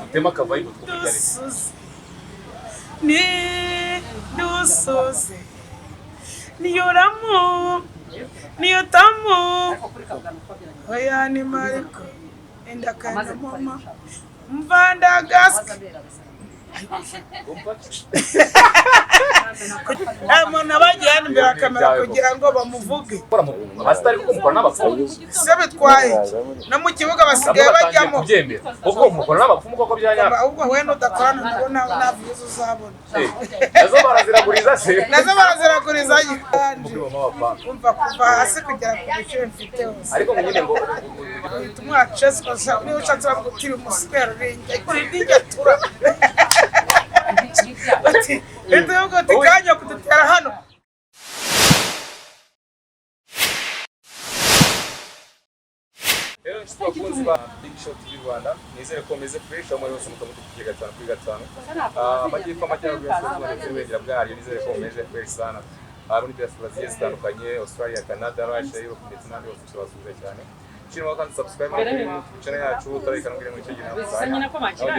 Dutema akavibe twumva ibyo ari byo. Dusuze ni dusuze, niyoramu niyotamu, oya ni Mariko endakana mama mvandagaske. Umva? Umuntu abagiye hano imbere ya kamera kugira ngo bamuvuge. Gukora mu abasitari kuko mukora n'abapfumu. Se bitwaye iki? No mu kibuga basigaye Nabo batangiye bajyamo. kubyemera kuko mukora n'abapfumu koko bya nyabyo. Ahubwo wowe nudakorana nabo nta views uzabona. Eh, nazo baraziraguriza se? Nazo baraziragurizanya. Muri mama wa papa. Umva, kuva hasi kugera ku biciro mfite hose. Ariko ngo nyine ngo Uhita umwacesi gusa niba ushatse bavuga uti uri umuswera urinjya uri n'inyatura, uti uhita uvuga uti kanya kudutera hano. Rero inshuti bakunzi ba Big Shot TV Rwanda, nizere ko meze fresh aho muri hose, mukamudukurikiye gatanu kuri gatanu. Ah, amajyepfo, amajyaruguru, y'Iburasirazuba ndetse n'Uburengera bwaryo, nizere ko mumeze fresh sana. Ah, muri diaspora zigiye zitandukanye, Australia, Canada, Russia, Europe ndetse n'ahandi hose, turabasuhuza cyane. Shiramo kandi subscribe kuri YouTube channel yacu, utarayikana mbwira muri icyo gihe nawe ugiye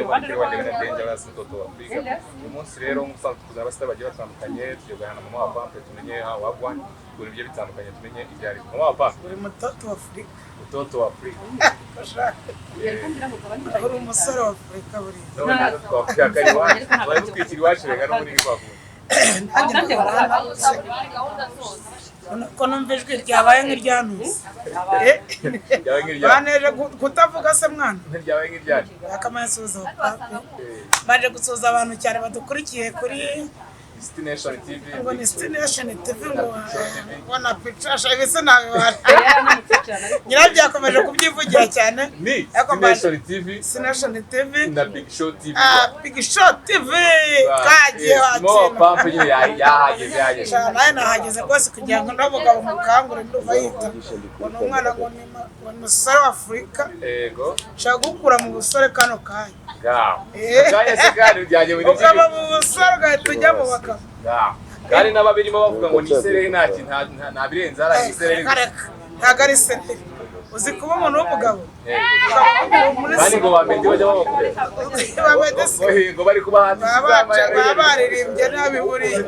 kwandikira wajyaga na Dangerous mtoto wa Afrika. Uyu munsi rero nk'ubusanzwe tuzana abasitari bagiye batandukanye, tugiye kuganira na mama wa Pampe, tumenye wagwan ibintu bigiye bitandukanye, tumenye ibyo ari byo. Mama wa Pampe. Uri mutoto wa Afurika. Mtoto wa Afrika. Uri umusore wa Afurika buriya. None natwe twakwihakana iwacu, twari dutwikira iwacu, reka no muri kwakunda. Nanjye ndabona ko numva ijwi ryabaye nk'iryantuze. Ryabaye nk'iryanyu. Baneje kutavuga se mwana. Ryabaye nk'iryanyu. Akamaya suhuza abapape, baje gusuhuza abantu cyane badukurikiye kuri City Nation TV. Ngo ni City Nation TV, ngo na picasha ibise nabibara, nyirabyo yakomeje kubyivugira cyane. Ni Ariko City Nation TV. City Nation TV. Na Big Show TV. Ah, Big Show TV twagiye. Mo Wakina. Pampe nyine yahageze yahageze. Cyane, nawe nahageze rwose kugira ngo n'umugabo mukangure, ndumva yita ngo ni umwana, ngo ni umusore wa Afurika. Yego. Nshaka gukura mu busore kano kanya. Ngaho. Eh. Kanya se kandi byajye muri Ukava mu busore ugahita ujya mu bagabo. Ngaho. Kandi n'ababirimo bavuga ngo ni isereri, nta kintu nta birenze, ari isereri Reka gusa. reka, ntabwo ari isereri. Uzi kuba umuntu w'umugabo Yego. ukaba muri Kandi ngo ba Meddy bajya babakorera. ba Meddy se? Ngo bari kubaha baba baririmbye nabi buriya.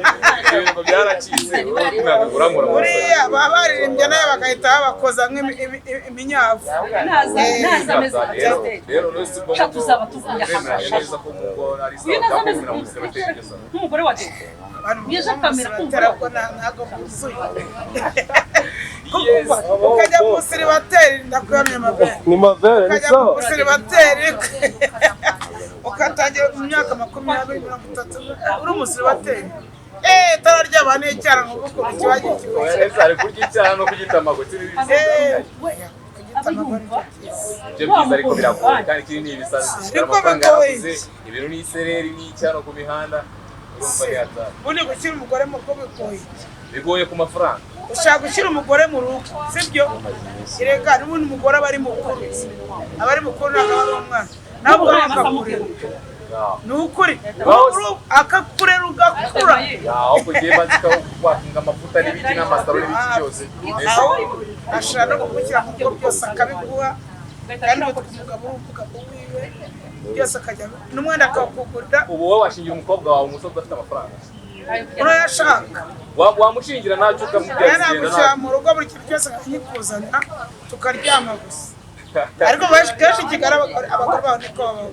Ibintu ngo byaracitse, umwana uramura mu musore. Buriya baba baririmbye nabi bagahita babakoza nk'iminyavu. Rero rero si bwo Sha tuzaba tuvuye aha. twemeranya neza ko mugo ari sawa byakumira mu musore byose. Nk'umugore wa Dede. Abantu Yaje akamera kumva. ko ntabwo bwuzuye kuko ukajya mu musiribateri, ndakuramya amabere. Ni mavere, ni Ukajya mu sawa. musiribateri ugatangira mu myaka 20, 30 uri umusiribateri, eee itara ryaba n'icyara ngo ukuntu kiba gikiwe. Ese ari kurya icyaha no kugita amagotsi Eee, Aba yumva ibyo byiza, ariko biragoye kandi ikindi ni ibisazi. Ariko Amafaranga bigoye. yarabuze, ibintu ni isereri n'icyano ku mihanda, urumva ni hatari. Ubundi gushyira umugore mu rugo bigoye. Bigoye ku mafaranga. Ushaka gushyira umugore mu rugo, sibyo? Erega n'ubundi umugore aba ari mukuru, aba ari mukuru, ntabwo aba ari umwana, nawe ubwawe akakurera. Ni ukuri akakurera ugakura. Aho kugiye maze wakinga amavuta n'ibiki n'amasaro n'ibiki byose. Aho ashobora no kugushyira mu rugo byose akabiguha, kandi umugabo w'umugabo wiwe byose akajya n'umwenda akawukugurira. Ubu wowe washingira umukobwa wawe umusore udafite amafaranga? Urayashaka. Wamushingira ntacyo ukamubwira Rero ati genda? nagushyira mu rugo buri kintu cyose nkakikuzanira, tukaryama gusa. Ariko kenshi i Kigali abagore baho niko babaho.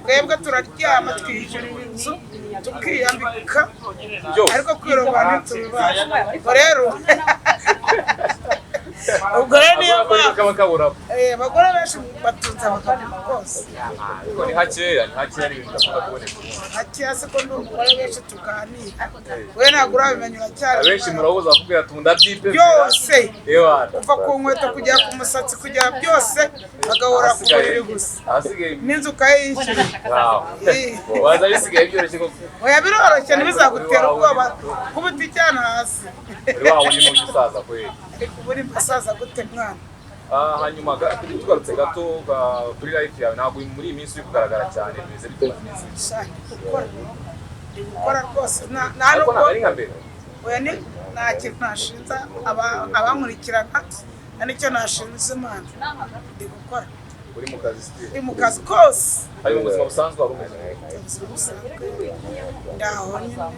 Twebwe turaryama, twiyishyurira inzu, tukiyambika. Byose. Ariko kwirongora ntitubibasha. Ubwo rero niyo Abagore mpamvu kaba kaburamo. Abagore benshi batunze abagabo rwose. Ariko ni hakeya, ni hakeya, ni ibintu bidakunda kuboneka. Hakeya se ko ndi umugore benshi tuganira, we ntabwo urabimenya, uracyari Abenshi murahuza bakubwira ati ndabyipevera. Byose. Ewana. Kuva ku nkweto kugera ku musatsi kugera byose, bagahora ku buriri gusa. Ahasigaye N'inzu ukayishyura. Wow. Waza bisigaye byoroshye koko. Oya, biroroshye, ntibizagutera ubwoba kuba utijyana hasi. Uri wa wundi n'ugisaza kweli. Ariko ubu uri masaza gute mwana? Ah, hanyuma tugarutse gato kuri life yawe, ntabwo muri iyi minsi uri kugaragara cyane, bimeze bite mu minsi? Sha, ndi gukora, ndi gukora rwose, nta Ariko nubwo ntabwo ari nka mbere. Oya, ni nta kintu nashinza abankurikirana, nta n'icyo nashinze Imana, ndi gukora. Uri mu kazi still. Ndi mu kazi kose. Hari mu buzima busanzwe wari umeze? Ubuzima busanzwe ndaho nyine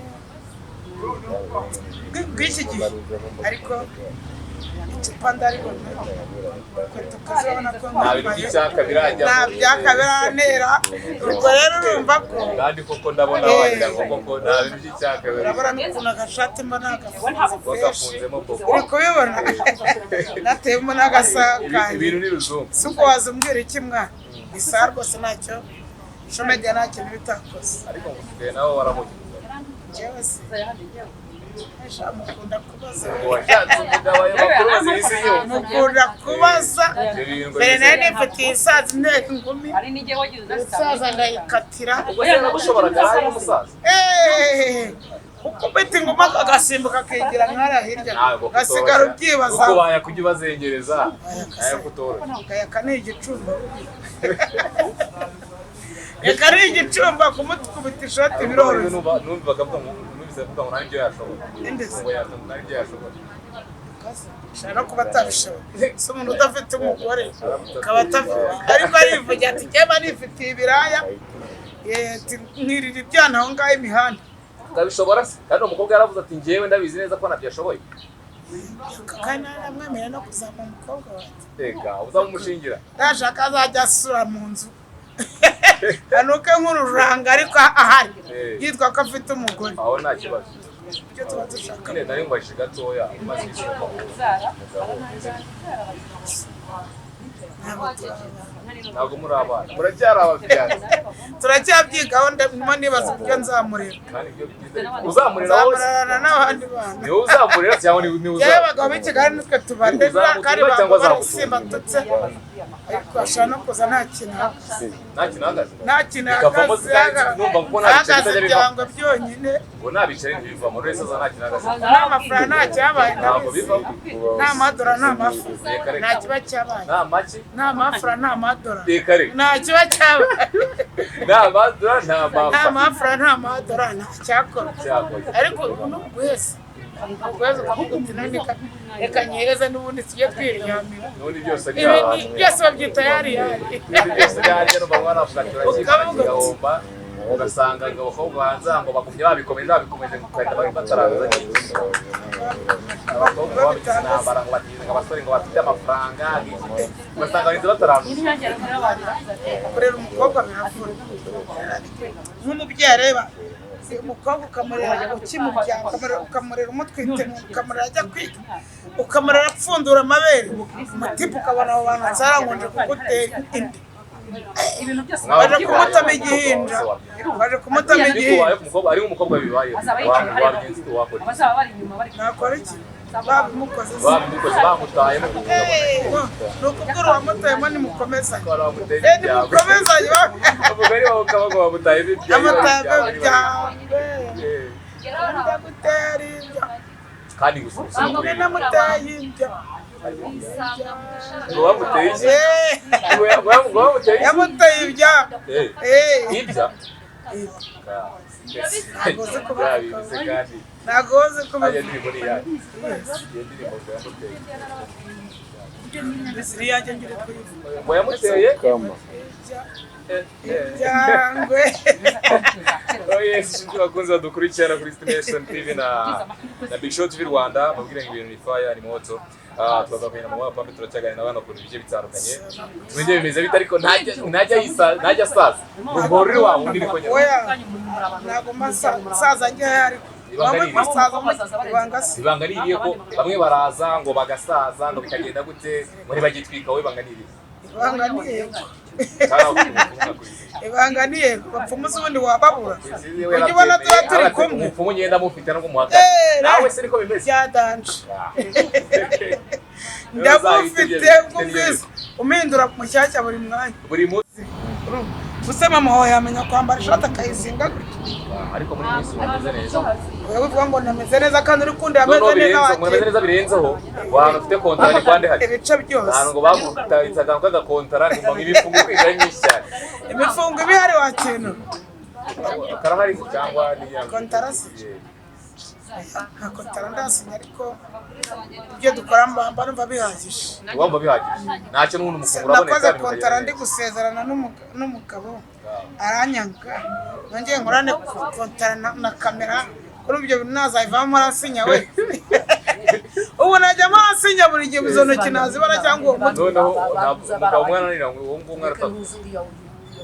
bw'iki gihe, ariko icupa ndaribona, inkweto ukazibona ko Nta bintu nambaye. by'icyaka birajya. Nta byaka birantera, ubwo rero urumva ko Kandi koko ndabona wagira ngo koko nta bintu by'icyaka urabona n'ukuntu agashati mba nagafunze fresh. Wagafunzemo koko. Uri kubibona nateyemo n'agasaha kanjye. Ibintu ni ruzungu. Si uko waza umbwira iki mwana, isaha rwose ntacyo shomediya, nta kintu bitakoze. Ariko ngo usigaye nawe warabonye umugabo. Njyewe si sha, mukunda kubaza. Ngo washatse umugabo, ayo makuru maze iminsi yumva. Mukunda kubaza. Ibyo bintu ngo Mbere bimeze nari nifitiye isaza inteko ingumi, Hari n'igihe wagize umusaza ndayikatira. Ubwo se nagushoboraga hari umusaza? Eeeeh, ukubita inguma agasimbuka akigira nk'ara hirya, Ntabwo ugasigara ubyibaza. Uko waya kujya ubazengereza nayo kutoroshye. Kayaka ni igicumba, reka ni igicumba, kumukubita ishoti biroroshye. Numva bakavuga ngo, numvise bavuga ngo nta n'ibyo yashobora. Indezi. Ngo nta n'ibyo yashobora. Ashobora no kuba atabishoboye, si umuntu udafite umugore akaba atafite, ariko arivugira ati njyewe mba nifitiye ibiraya, ati nkirira ibyana aho ngaho imihanda. Akabishobora se kandi uwo mukobwa yaravuze ati njyewe ndabizi neza ko ntabyo ashoboye. Kandi naramwemerera no kuzamura umukobwa wanjye. Reka uzamumushingira. Nashaka azajya asura mu nzu anuke nk'urujanga, ariko ahari yitwa ko afite umugore. Aho nta kibazo. Ibyo tuba dushaka. Nyine nari ngwajije gatoya umaze iminsi umugabo umeze gute? Ntabwo turabana. Ntabwo muri abana, muracyari ababyanzi. Turacyabyigaho, ndimo nibaza uburyo nzamurera. Kandi ibyo byiza uzamurera wowe se? Nzamurerana n'abandi bana. Ni wowe uzamurera cyangwa ni Yewe, uzamurera? abagabo b'i Kigali nitwe tubarera kandi Uzamutunga cyangwa banga azagutunga? simbatutse, ariko ashobora no kuza nta kintu ahagaze. Nta kintu ahagaze. Nta kintu Bikavamo ahagaze. numva ko nta biceri Ahagaze bitajya bivamo. ibyangwe byonyine. Ngo nta biceri ntibivamo, buri wese aza nta kintu ahagaze. Nta mafaranga, nta cyabaye. Ntabwo Ndabizi. bivamo. Nta madora, nta mafu. Reka reka. Nta kiba cyabaye. Nta maki. Nta mafura, nta madora. Reka reka. Nta kiba cyabaye. Nta madura, nta Nta mafa. mafura, nta madora, nta cyakora. Cyakoze. Ariko ubu ni uguheza, uguheza ukavuga uti none reka nyereze n'ubundi tujye twiryamira. N'ubundi byose ni Ibi abantu. byose babyita yari yari. Ibintu byose byarya numva baravuga ati turakimara Ukavuga uti- kigahomba, ugasanga ngo abakobwa hanze aha ngo bagumye babikomeje babikomeje ngo ugahita bataraza n'iki. Abakobwa babigize intambara ngo batinze ngo abasore ngo bafite amafaranga n'iki, ugasanga barinze bataraza. Kurera umukobwa biravuna. Nk'umubyeyi areba umukobwa ukamurera ukimubyara, ukamurera umutwite, ukamurera ajya kwiga, ukamurera apfundura amabere, umutipe ukabona abo bantu nsarangonje kugutera inda. Ibintu byose. Baje kumutama igihinja, baje kumutama Ariko igihinja. ubaye umukobwa, ari umukobwa bibayeho, Azaba yicaye hariya. wabigenza ute, wakora iki? Abazaba bari inyuma bari Nakora iki babimukoze se? Babimukoze, bamutayemo. Ni ukubwira uwamutayemo nimukomezanye. Baramuteye ibyago. Nimukomezanye. Umugani wawe ukaba ngo bamutayemo ibyago. Amatabe byangwe ndagutera ibyo. Kandi gusa gusa ni Mwe ukuri. namuteye ibyo. Ngo bamuteye iki? Eh, Ngo bamuteye iki? Yamuteye ibyo. Ibya Ntabwo uzi kubivuga. Yabivuze kandi. Ntabwo uzi Ajya kubivuga. ndirimbo ni iyahe? Iyo ndirimbo ngo yamuteye. Mbese iriyanjye ngire kuyivuga. Ngo yamuteye Kama. Ibyangwe. Oh yes, inshuti bakunzi badukurikirana kuri Stimulation TV na Big Show TV Rwanda, mubwire ngo ibintu ni fire, ni moto. Tubazakunyina mu mapampe, turacyaganira n'abana ukuntu bigiye bitandukanye. Tumenye bimeze bite, ariko ntajya yisa, ntajya asaza. Ngo ngorore wa wundi niko nyine. Oya, ntabwo mbasaza njyewe, ariko Ibanga bamwe ni iri. basaza ibanga se. Ibanga ni irihe ko bamwe baraza ngo bagasaza ngo bikagenda gute, ngo ntibagitwika, wowe ibanga ni irihe? Ibanga ni yego. Cyangwa ubutumwa kuri izi. Ibanga ni yego, bapfumuza ubundi wababura. Izi we Ujya ubona tuba yarabyemeye, turi ati, kumwe. Umupfumu ngenda mufite no kumuhakana. Nawe se niko bimeze? Byadanje. Ah. Ndagufite ubwo bwiza umpindura mushyashya buri mwanya. Buri munsi. Gusa mama wawe yamenya kwambara ishati akayizinga gutya. Ariko muri iyi minsi umeze neza. Wowe uvuga ngo nameze neza kandi uri kundi ameze Noneho neza. birenzeho, ngo umeze Wakira neza birenzeho, ngo ahantu ufite kontara ni kwande hari. ibice byose. Ahantu ngo bagutahitse akantu k'agakontara ngo ngo ibifungo kwiga ari myinshi cyane. Imifungo iba ihari wakintu. Karahari se cyangwa ni ya? Kontara se? Yeah. Nta kontara ndasinya, ariko ibyo dukora mba numva bihagije. Wumva bihagije, ntacyo n'ubundi umufungo uraboneka. Nakoze Ibintu kontara bikagenda ndi neza. Gusezerana n'umugabo aranyanga, nongeye nkorane kontara na kamera kuri ibyo bintu nazayivamo arasinya we. Ubu najyamo arasinya buri gihe, izo ntoki nazibara cyangwa uwo mutwe. Noneho umugabo mwananira ngo uwo nguwo mwaratatu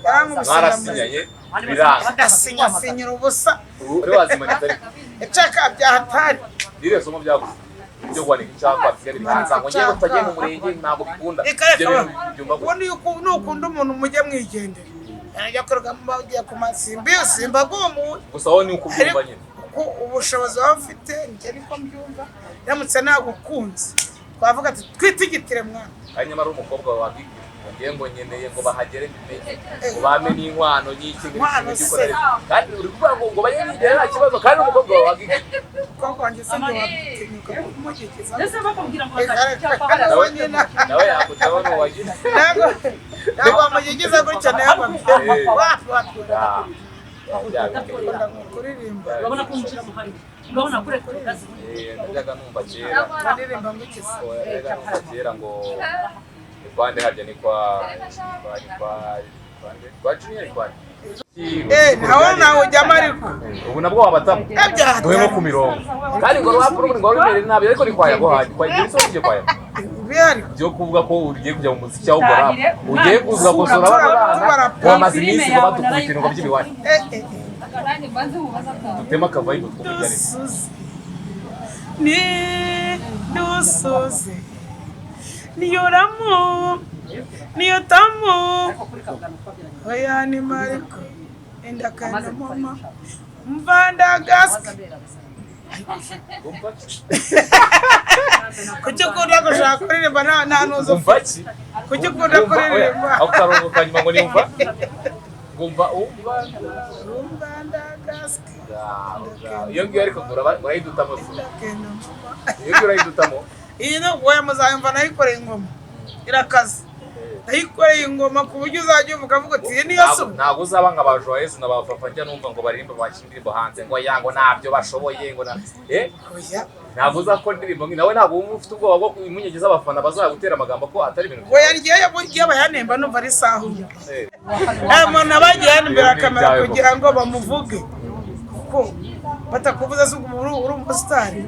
Yarankubise. Mwarasinyanye biranga. Ndasinya sinyira ubusa. Ubu uri wazimanitse ariko. Icaka byahatari. Iriya somo byabuze byo kwanika icyapa bisigaye bihanze ngo ngewe tutagiye mu murenge ntabwo bikunda. Reka Ibyo reka. bintu byumva gute? Ubundi nukunda umuntu mujye mwigendera, yajya kurugamba ugiye ku masimbi simba agumuye. Gusa wowe ni uko ubyumva nyine. Kuko ubushobozi waba ufite, njye niko mbyumva, ndamutse nagukunze twavuga ati twitigitire mwana. Kandi nyamara umukobwa wawe wabwibwira ngo ngewe ngo nkeneye ngo bahagere mbimenye ngo bame n'inkwano n'iki ngo Inkwano n'iki se. Kandi uri kuvuga ngo bajye bigera nta kibazo, kandi umukobwa wawe wabwibwira. Umukobwa wanjye se ntiwatinyuka kumugikiza? Ndetse bakubwira ngo Reka bakata reka. icyapa hariya. Nawe Nyina. Nawe yakutaho n'uwagize. Ntabwo wamugigiza gutya nawe Eh. wapi wapi. Ah, bya bindi. Ukunda kuririmba? Urabona ko winjira mu hano, urabona ko ureka ugazi. Eh, najyaga numva kera. Kuririmba ngo iki se? Najyaga numva kera ngo ni kwande harya, ni kwa nde? Kwa Junior, ni kwande. Eh, nawe nawe ujyamo ariko. Ubu nabwo wabatamo. Ebyahatari. Duhemo ku mirongo kandi ngo rwapfa urubundi ngo rumere nabi, ariko ni kwaya guhaye kwa igihe cyo kujya kwaya. Bihari. Byo kuvuga ko ugiye kujya mu muziki ahubwo rap Tangire, ugiye kuza gusura bano bana Tubarapa. bamaze iminsi ngo badukubita ibintu by'ibiwani. Eh eh. Dutema akavayibu twumva ibyo ari byo. Dusuze ni dusuze niyoramu niyotamu oya ni mariko indakana mama mvandagaske. Umva ki? Kuki ukunda gushaka kuririmba nta nuzo? Umva ki? Kuki ukunda Umva, oya, kuririmba? Ako karongo ka nyuma ngo ni umva ngumva umva. Mvandagaske. Iyo ngiyo ariko ngo urayidutamo se? Indakana mama. Iyo ngiyo urayidutamo? Iyi ni wowe muzayumva, nayikoreye ingoma irakaze, nayikoreye ingoma ku buryo uzajya uvuga ukavuga uti iyi niyo subu. Ntabwo uzaba nka ba Joyeuse na ba Papa njya numva ngo baririmba bakina indirimbo hanze ngo ya ngo ntabyo bashoboye ngo na eh. Oya. Ntabwo uzakora indirimbo nawe, ntabwo wumva ufite ubwoba bwo impungenge z'abafana bazagutera amagambo ko atari ibintu Oya, ryeyo burya bayanemba numva ari saha umwe. Eh, Umuntu aba agiye hano imbere ya kamera Ibyawe koko. kugira ngo bamuvuge, kuko batakuvuza se ubwo uri umusitari?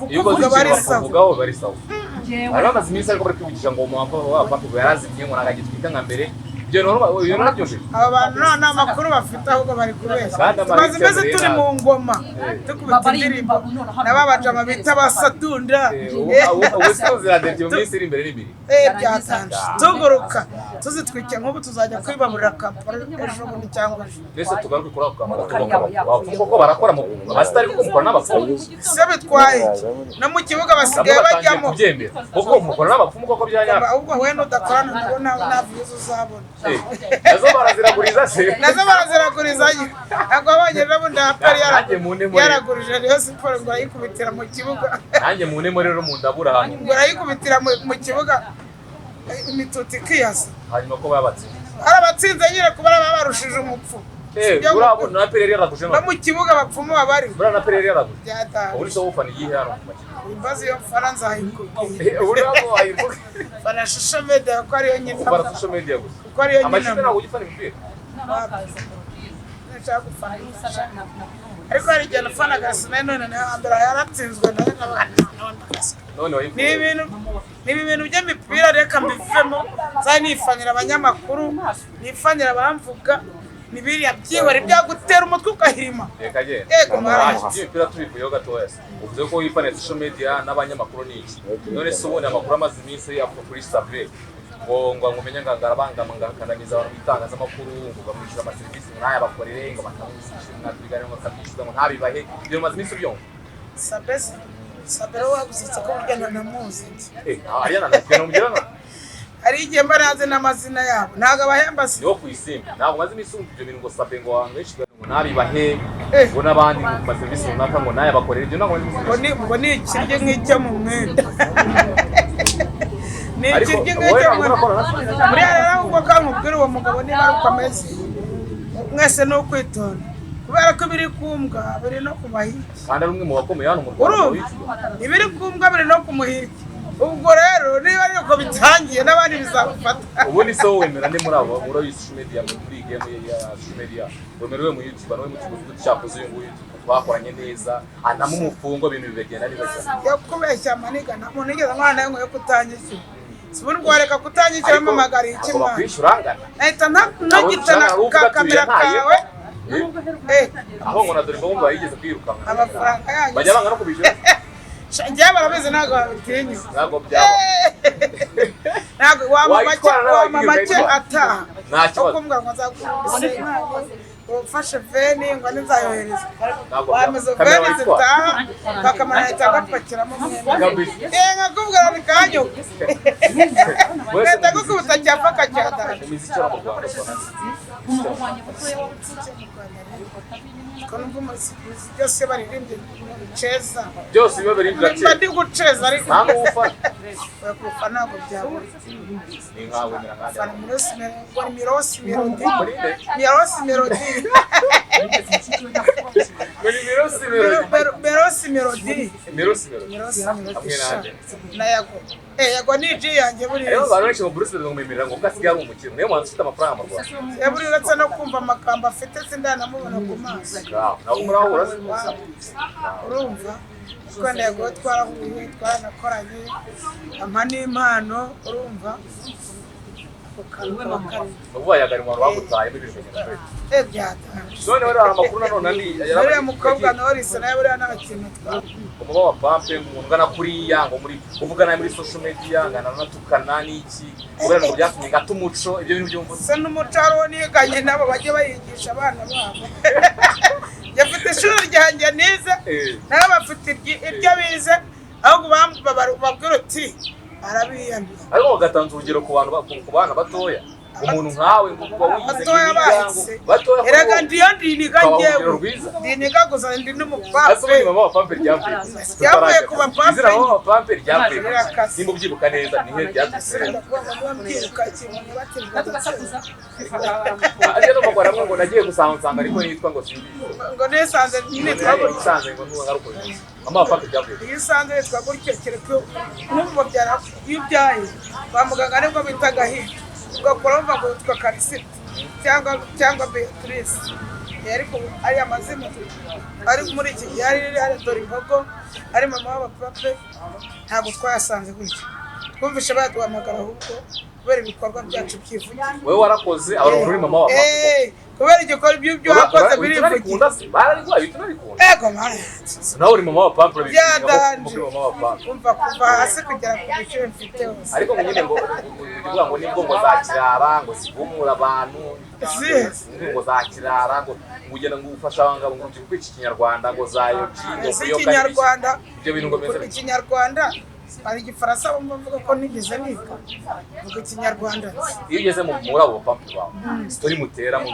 Iyo ukoze Kukuvuga bari ikintu sawa. bakuvugaho bari sawa. Bari bamaze iminsi ariko bari kwivugisha ngo umuhamva wa papa yarazimye ngo ntabwo agitwika nka mbere. Ibyo bintu narabyumvise. Aba bantu nta makuru bafite, ahubwo bari kubeshya. Kandi Tumaze amarike iminsi turi mu ngoma dukubita indirimbo n'ababajama bita ba Sadunda. Ubu se uziradebye mu minsi iri imbere n'ibiri? Eh, byatanje tuguruka tuzitwike, nk'ubu tuzajya kwibaburira Kampala ejo bundi cyangwa ejo. Mbese tugaruke kuri ako kantu gato abapfumu koko barakora mu abasitari, koko mukora n'abapfumu? Se bitwaye iki? No mu kibuga Nabwo basigaye batangiye bajyamo. kubyemera koko mukora n'abapfumu koko bya nyabyo? Ahubwo wowe nudakorana nabo nta views uzabona. Eh, nazo baraziraguriza se? Nazo baraziragurizanya, ntabwo wabonye ejo bundi APR Nanjye mu ntemo rero. yaragurije Rayon Sports ngo arayikubitira mu kibuga. Nanjye mu ntemo rero mu ndabura hanyuma. Ngo arayikubitira mu kibuga, imitutu ikiyasa. Hanyuma ko babatsinze? Arabatsinze nyine kuba babarushije umupfu. Eh, Sibyo? buriya na APR yari yaraguje No none. mu kibuga abapfumu baba bari. Buriya na APR yari yaraguje. Byataye. Ubu ni so ufana iyihe hano mu makipe? Imbazi iyo mfana nzayikubwira. Eh, ubu ntabwo wayivuga. Fana social media kuko ariyo nyina. Ufana social media gusa? Kuko ariyo Amakipe nyina. ntabwo ujya ufana imipira? Nshaka gufana, ariko hari igihe nafanaga Arsenal, none nayo Andra yaratsinzwe nayo. None wayivuga. Ni ibintu by'imipira, reka mbivemo, nzajya nifanira abanyamakuru, nifanira abamvuga, ni biriya byihore byagutera umutwe ugahirima. Reka genda. Yego, mwaraje. Iby'imipira tubivuyeho gatoya se. Uvuze ko wifanira social media n'abanyamakuru ni iki? None se ubundi amakuru amaze iminsi avuga kuri Sabre ngo ngumenye ngo arabangama ngo akandamiza abantu mu itangazamakuru ngo bamwishyura amaserivisi ngo ntayabakorere ngo bakamwishyura ibiganiro ngo akabyishyura ngo ntabibahe. Ibyo bimaze iminsi ubyumva? Sabe se, Sabe rero wagusetse ko burya ntanamuzi. Eh, ariya nanakubwira numubwira none. Hari igihe mba nazi n'amazina yabo, ntabwo abahemba se? Niwo ku isimbi. Ntabwo maze iminsi wumva ibyo bintu ngo Sabe ngo abantu benshi ngo ntabibahe Eh. ngo n'abandi ngo ku maserivisi runaka ngo ntayabakorere, ibyo ntabwo maze iminsi. Ngo ni ikiryo nk'icyo mu mwenda, ni Ariko ikiryo wowe nk'icyo mu ntabwo urakora na Buriya rero ahubwo kankubwira, uwo mugabo niba ari uko ameze, mwese ni ukwitonda. Kubera ko ibiri ku mbwa biri no ku mahigi. Kandi ari umwe mu bakomeye hano mu Rwanda Urumva? mu YouTube. Ibiri ku mbwa biri no ku muhigi. Ubwo rero niba ari uko bitangiye, n'abandi bizabafata. Ubundi se wowe wemera nde muri abo muri social media, muri iyi game ya social media? Wemera we mu YouTube nawe mu kigo cyakoze uyu nguyu twakoranye neza, anamo umufungo, ibintu bigenda neza cyane? Yo kubeshya amaniga, nta muntu nigeze nkora nawe ngo yo kutanyishyura. Si ubundi wareka kutanyishyura, mpamagara iki Ntabwo mwana? bakwishyura angana. Nahita ntagitana ka kamera kawe. Eh, Aho ngo na dore mbumva yigeze kwirukanka. Amafaranga yanyu. Bajya banga no kubishyura. Njyewe barabizi, ntabwo babitinya. Ntabwo byaba. Ntabwo wama make. Wayitwara nawe. Wama make wayitwara. ataha. Nta kibazo. Ukumbwa ngo nzakubise ufashe veni ngo nzayohereza. Ntabwo Wama izo byaba. Kamera veni wayitwara. zitaha kakamara, nahita agapakiramo mwembi. Kabisa. Eh, nkakubwira ni kanyuka. Wese Ngahita gukubita cyapfa kacyatara. mu miziki yo mu Rwanda Ko numva umuziki byose baririmbye ceza. Byose biba biri Mba birakeye. ndi guceza ariko. Nta n'uwufana. Oya, kuwufana ntabwo byabura. Ni nkawe wemera nkande? Fana Mirosi, ngo ni Mirosi Melody. Muri nde? Mirosi Melody. Muri Mirosi Melody. Mirosi Melody. Mirosi Melody. Mirosi Melody. Hamwe Sha. nande? Na Yago. Eh, Yago ni G yanjye buriya. Rero abantu benshi ngo Bruce Melody ngo mwemerera ngo kuko asigaye ari umukire, niyo mpamvu ufite amafaranga mu Rwanda. Ya, buriya uretse no kumva amagambo afite, sindanamubona ku maso. Ngaho ntabwo murahura se? Urumva kuko na Yago twarahuye, twaranakoranye, ampa n'impano. Urumva ako kantu kaba karimo. Ni ukuvuga Yago ari mu bantu bagutayemo ibintu bigenda kure. Eh, byatanje. Noneho rero hari amakuru nanone andi. Uriya mukobwa Knowless nawe buriya nta kintu twaba. Umuba wa pampe, umuntu ungana kuriya, ngo muri uvuga nabi muri social media, ngana natukana n'iki, kubera ngo byatumye ngata umuco, ibyo bintu byumva? Se n'umuco hariho niganye nabo, bajye bayigisha abana babo. Njye mfite ishuri ryanjye nize, nabo bafite iryo bize, ahubwo babwira uti arabiyamye. Ariko bagatanze urugero ku bantu ku bana batoya, umuntu nkawe ngo uba wize Batoya nk'imiryango bahise. Batoya kuri Erega wowe. ndiyo ndiniga. Ukaba Njyewe urugero rwiza. ndiniga gusa, ndi Ese ubundi n'umupampe. mama wa pampe ryavuye? Ryavuye ku bapampe. Izina mama wa pampe ryavuye? Rirakase. Nimba ubyibuka neza, ni he ryaturutse? Ndakuvuga ngo mbyiruka ikintu ntibatirwa. Ajya no mu Rwanda ngo nagiye gusanga nsanga ariko yitwa ngo simbizi. Ngo nisanze nitwa gutya. Nisanze ngo ntuba ari uko bimeze. Mama wa pampe ryavuye? Iyo usanze witwa gutyo, kereka nk'ubu babyara, iyo ubyaye kwa muganga nibwo bita agahinja, ugakora wumva ngo witwa Karisita cyangwa Beatrice. Ariko ariya mazina ari muri iki gihe, ari dore imbogo, ari mama w'abapape, ntabwo twayasanze gutya. Twumvishe baduhamagara ahubwo kubera ibikorwa byacu byivugira. Wowe warakoze abantu uri mama wa pampe. Eh, kubera igikorwa ibyo wakoze birivugira. Urabikunda se? Barariguha ibintu unabikunda? Ego mara. Nawe uri mama wa pampe, urabikunda? Byadanje. Uri mama wa pampe. Umva, kuva hasi kugera ku biciro mfite hose. Ariko ngo nyine ngo uvuga ngo nibwo ngo za kirara ngo zigumura abantu. Izihe? Ngo za kirara, ngo ugenda ngo ufasha abangabo ngo urubyiruko kwica ikinyarwanda, ngo za yogi, ngo Ese kuyoka. Ikinyarwanda? Ibyo bintu ngo bimeze bite? Ikinyarwanda, hari Igifaransa bumva mvuga ko nigeze niga, mvuga Ikinyarwanda. Iyo ugeze muri abo bapampe bawe, story mutera mu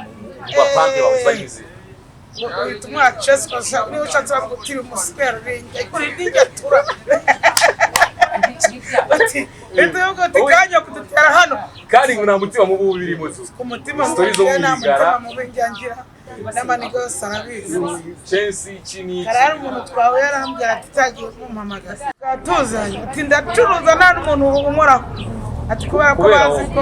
bapampe bawe ziba ari Ngo uhita umwacesi gusa, niba ushatse bavuga uti uri umusiperi uri n'inyatura, bati uhita uvuga uti kanya kudutera hano. Kandi ngo nta mutima mubi uba ubirimo zo. Ku mutima Story zo mubi nta mu Ligara. mutima mubi njyangira, n'amaniga yose arabizi. Chelsea iki n'iki. Hari hari umuntu twahuye arambwira ati cyagiye kumpamagaza tuzanye, ati ndacuruza nta n'umuntu unkoraho, ati kubera ko Kubera bazi ko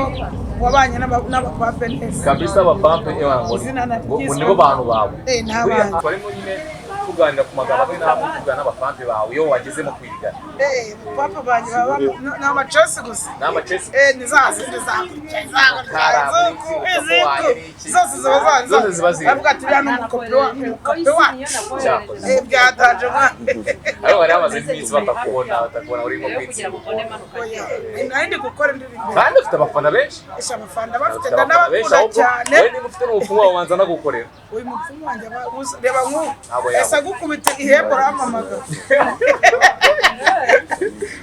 wabanye n'abapape neza. Kabisa abapampe ewa ngo Izina na ngo ryiswe. nibo bantu bawe. Eh, ni Buriya abantu. barimo nyine tuganira ku magambo amwe n'amwe, tuvugana n'abapampe bawe iyo wagezemo kwigana. Eh, papa banjye baba ni amacesi gusa. Ni amacesi. Eh, ni za zindi zakurya Kara, zakurya muri iziku iki, zose ziba zanze. Zose ziba ziri. Bavuga ati uriya ni umukopi umukopi wacu. Cyakoze. Eh, byatanje mwana. Ariko bari bamaze iminsi batakubona urimo kwitsinda. Oya, nari ndi gukora indirimbo. Kandi ufite abafana benshi. Esha, abafana bafite Ufite abafana benshi ndanabakunda ahubwo. cyane. Wowe niba ufite n'ubupfumu wabanza nagukorera. Uyu mupfumu wanjye reba nk'ubu. Ntabwo yabura. Ese agukubita ihembe urampamagara?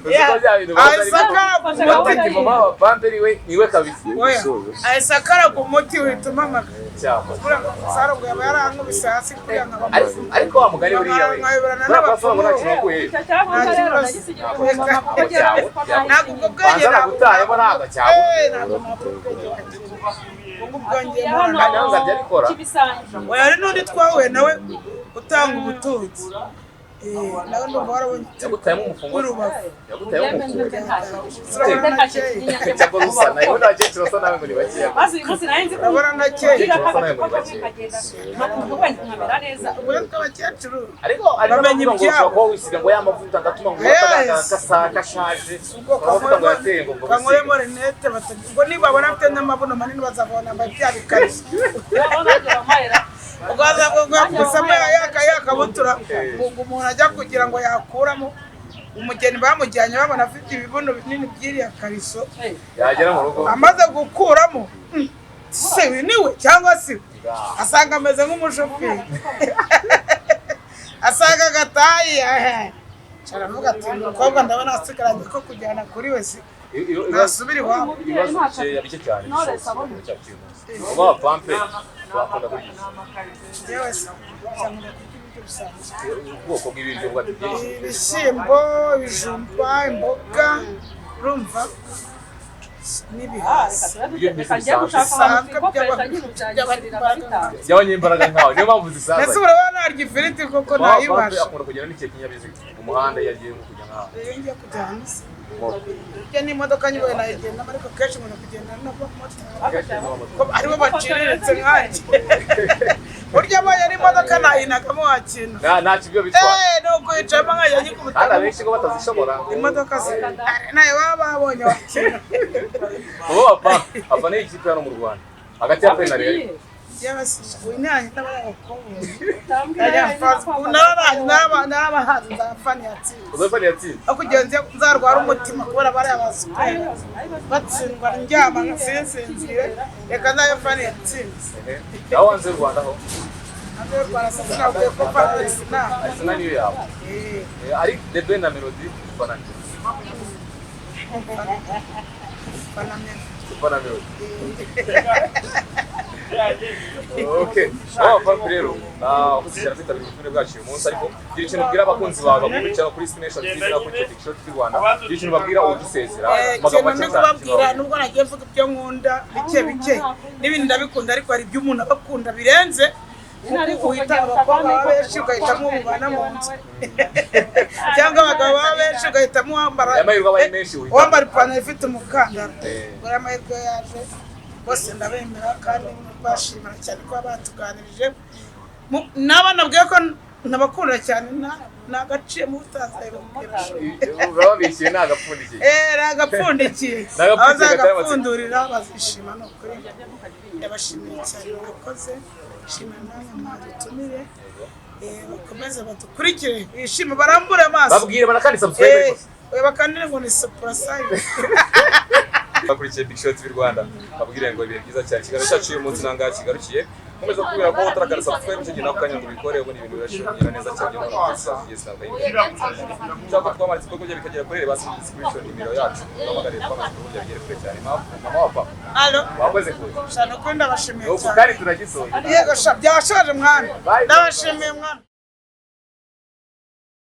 Uzi ko bya bintu baza Ahise akaraga Ati umuti. mama wa pamperi we niwe kabisa. Oya, ahise akaraga umuti uhita umpamagara. Cyakoze. Buriya Saro ngo yaba yarankubise hasi kuriya nkaba Ariko wa mugani buriya we Nkayoberana buriya kwa Saro ngo nta n'abapfumu. kintu wakuyeyo. Nta kibazo. Ntabwo ubwo bwenge Banza nagutayemo ntabwo cyabura. Eh, ntabwo nabura ubwenge wagira. Ubwo ubwanjye Hano Kandi nawe nzajya abikora. Kibisange. Oya, hari n'undi twahuye nawe utanga ubutunzi. Nawe ndumva warabonye Yagutayemo umufungo. w'urubavu. Yagutayemo umufungo. Urabona na keye. Cyangwa usa nawe, ubona abakecuru basa nawe ngo ni bakeya. Maze uyu munsi nari nzi ko Urabona na keye. ugira kagacupa kamwe kagenda nkakumva wenda nkamera neza. Ubwo tw'abakecuru Ariko hari Bamenya n'abavuga ngo ibyabo. ushobora kuba wisiga ngo ya mavuta ngatuma ngo Yes. gasa kashaje. Amavuta ngo yateye ngo ngo kankuremo wisige. rinete batagira ubwo nibabona afite n'amabuno manini bazabona yambaye bya bikariso. Urabona nanjye bamuhera. Ubwo bazavuga ngo yakubisemo yakabutura, ngo umuntu ajya kugira ngo yakuramo umugeni bamujyanye babona afite ibibuno binini by'iriya kariso. Yagera mu rugo. Amaze gukuramo, se uyu ni we cyangwa se we? Asanga ameze nk'umushoferi, asanga agatayi aravuga ati umukobwa ndabona asigaranye ko kujyana kuri we si nasubira iwabo. Ibibazo bikeya bike cyane bishoboka cyacu uyu munsi. Uba pampe wakunda kurya iki? Yewe se cyangwa kurya ibiryo bisanzwe. Ubwoko bw'ibiryo bwa byinshi. Ibishyimbo, ibijumba, imboga, urumva, n'ibihaza. Reka gushaka ahantu twikoresha nyine ubyagirira bitanu. By'abanyembaraga nkawe niyo mpamvu zisaza. Mbese urabona narya ifiriti koko Pampe ntayibasha. akunda kugenda n'ikihe kinyabiziga mu muhanda iyo agiye nko kujya nk'aho? Iyo ngiye kujya hanze Moto. burya n'imodoka nyiboye nayigendamo, ariko kenshi nkunda kugenda n'abamotari Kenshi n'amamoto. ko aribo baciriritse nkanjye. Burya abaye ari imodoka nayinagamo wakintu. Ntacyo ibyo bitwara. Ni ukuyicamo nkajya nyikubita. Kandi abenshi ngo batazishobora. Imodoka ze nayo baba babonye wakintu. Uba pampe ava n'iyi kipe hano mu Rwanda hagati ya Pena na Real. Narabahaze nzafani yatsinze. Uzafana yatsinze. Aho kugira ngo nzarware umutima kubera bariya basuperi batsindwa ndyama nsinsinzire, reka nzabe fani yatsinze. Naho hanze y'u Rwanda ho? Hanze y'u Rwanda sinabwiye ko fani Arsenal. Arsenal niyo yawe. Ari The Ben na Melody ufana nde? Fana Melody. Ufana Melody. Okay. Oh, Pampe rero, wakoze cyane kwitabira ubutumire bwacu uyu munsi, ariko gira ikintu ubwira abakunzi bawe bakurikira kuri Nation TV na kuri Big Shot TV Rwanda. Gira ikintu ubabwira udusezera. Ikintu ndi kubabwira, nubwo nagiye mvuga ibyo nkunda bike bike n'ibindi ndabikunda, ariko hari ibyo umuntu aba akunda birenze, kuko uhita abakobwa baba benshi ugahitamo umubana mu nzu, cyangwa abagabo baba benshi ugahitamo uwambara Amahirwe abaye menshi uhitamo. wambara ipantaro ifite umukandara. Eh. Ubwo rero amahirwe yaje bose ndabemera kandi bashimira cyane kuba batuganirije. N'abana nabwiye ko nabakunda cyane, nagaciye mu butazabibabwira. Urababishyuye nta gapfundikiye. Nagapfundikiye. Nagapfundikiye. Abazagapfundurira bazishima, ni ukuri ndabashimiye cyane, mwakoze. Shimira namwe mwadutumire. Bakomeze badukurikire bishime barambure amaso. Babwire banakandi subscribe ariko. Oya, bakandire ngo ni surprise. Bakurikiye Big Shot TV Rwanda, babwire ngo ibihe byiza cyane. Ikiganiro cyacu uyu munsi nangaha kigarukiye. Nkomeza kubwira ko utarakanda subscribe icyo gihe nawe akanya ngo ubikore, ubundi ibintu birashira neza cyane no kuza kugeza zitandukanye. Ushaka twamamaza ibikorwa byawe bikagera kure, reba hasi muri description nimero yacu, duhamagare twamamaze ibikorwa byawe bigere kure cyane. Mama wa papa. Alo. Wakoze kuza. Shana, ukuri ndabashimiye Nuko cyane. kandi turagisoje. Yego sha, byashaje mwana. Bye. Ndabashimiye mwana.